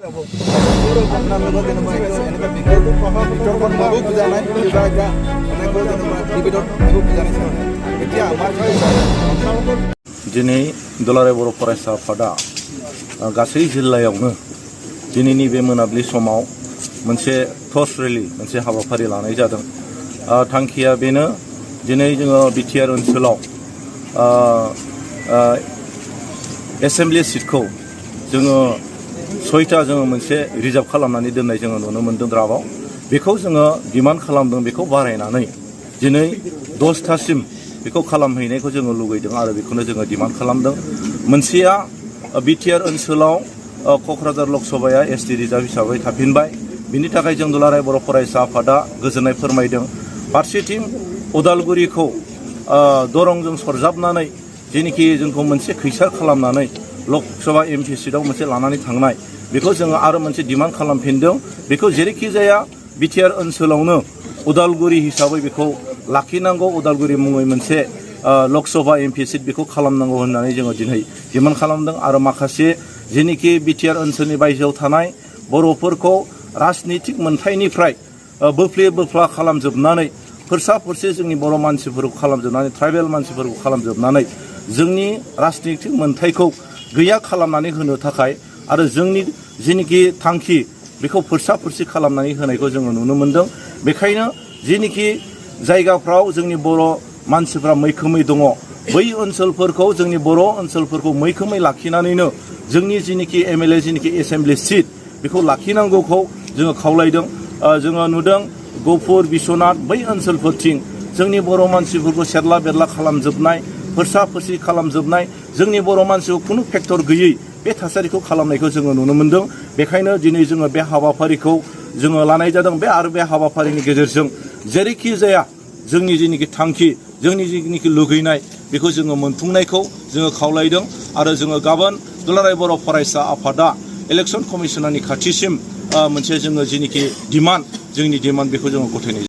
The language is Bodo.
दिनै दुलाराय बर' फरायसा आफादा गासै जिल्लायावनो दिनैनि बे मोनाबिलि समाव मोनसे टर्च रेली मोनसे हाबाफारि लानाय जादों। थांखिया बेनो दिनै जोङो बिटिआर ओनसोलाव एसेम्बलि सिटखौ जोङो 6टा जोङो मोनसे रिजार्भ खालामनानै दोननाय जोङो नुनो मोनदों द्राफ्टआव। बेखौ जोङो डिमान्ड खालामदों, बेखौ बारायनानै दिनै 10टासिम बेखौ खालामहैनायखौ जोङो लुगैदों आरो बेखौनो जोङो डिमान्ड खालामदों। मोनसेया बिटिआर ओनसोलाव क'क्राझार लकसभाया एसटि रिजार्भ हिसाबै थाफिनबाय। बिनि थाखाय जों दुलाराय बर' फरायसा आफादा गोजोननाय फोरमायदों। फारसेथिं उदालगुरिखौ दरंजों सरजाबनानै जेनिखि जोंखौ मोनसे खैसार खालामनानै लकसभा एमपि सिटआव मोनसे लानानै थांनाय, बेखौ जोङो आरो मोनसे डिमान्ड खालामफिनदों। बेखौ जेरैखि जाया बिटिआर ओनसोलावनो उदालगुरि हिसाबै बेखौ लाखिनांगौ, उदालगुरि मुङै मोनसे लकसभा एमपि सिट बेखौ खालामनांगौ होननानै जोङो दिनै डिमान्ड खालामदों। आरो माखासे जेनिखि बिटिआर ओनसोलनि बायजोआव थानाय बर'फोरखौ राजनितिक मोनथायनिफ्राय बोफ्ले खालामजोबनानै फोरसा जोंनि बर' मानसिफोरखौ खालामजोबनानै, ट्राइबेल मानसिफोरखौ खालामजोबनानै जोंनि राजनितिक मोनथायखौ गैया खालामनानै होनो थाखाय आरो जोंनि जेनिखि थांखि बेखौ फोरसा खालामनानै होनायखौ जोङो नुनो मोनदों। बेखायनो जेनिखि जायगाफ्राव जोंनि बर' मानसिफ्रा मैखोमै दङ, बै ओनसोलफोरखौ जोंनि बर' ओनसोलफोरखौ मैखोमै लाखिनानैनो जोंनि जेनिखि एमएलए जेनिखि एसेम्बलि सिट बेखौ लाखिनांगौखौ जोङो खावलायदों। जोङो नुदों गहपुर, बिश्वनाथ बै ओनसोलफोरथिं जोंनि बर' मानसिफोरखौ सेरला बेरला खालामजोबनाय, फोरसा खालामजोबनाय, जोंनि बर' मानसिखौ खुनु फेक्टर गैयै बे थासारिखौ खालामनायखौ जोङो नुनो मोनदों। बेखायनो दिनै जोङो बे हाबाफारिखौ जोङो लानाय जादों। आरो बे हाबाफारिनि गेजेरजों जेरैखि जाया जोंनि जेनिखि थांखि, जोंनि जेनिखि लुगैनाय बेखौ जोङो मोनफुंनायखौ जोङो खावलायदों। आरो जोङो गाबोन दुलाराय बर' फरायसा आफादा इलेक्सन कमिसनारनि खाथिसिम मोनसे जोङो जेनिखि डिमान्ड, जोंनि डिमान्ड बेखौ जोङो गथायनाय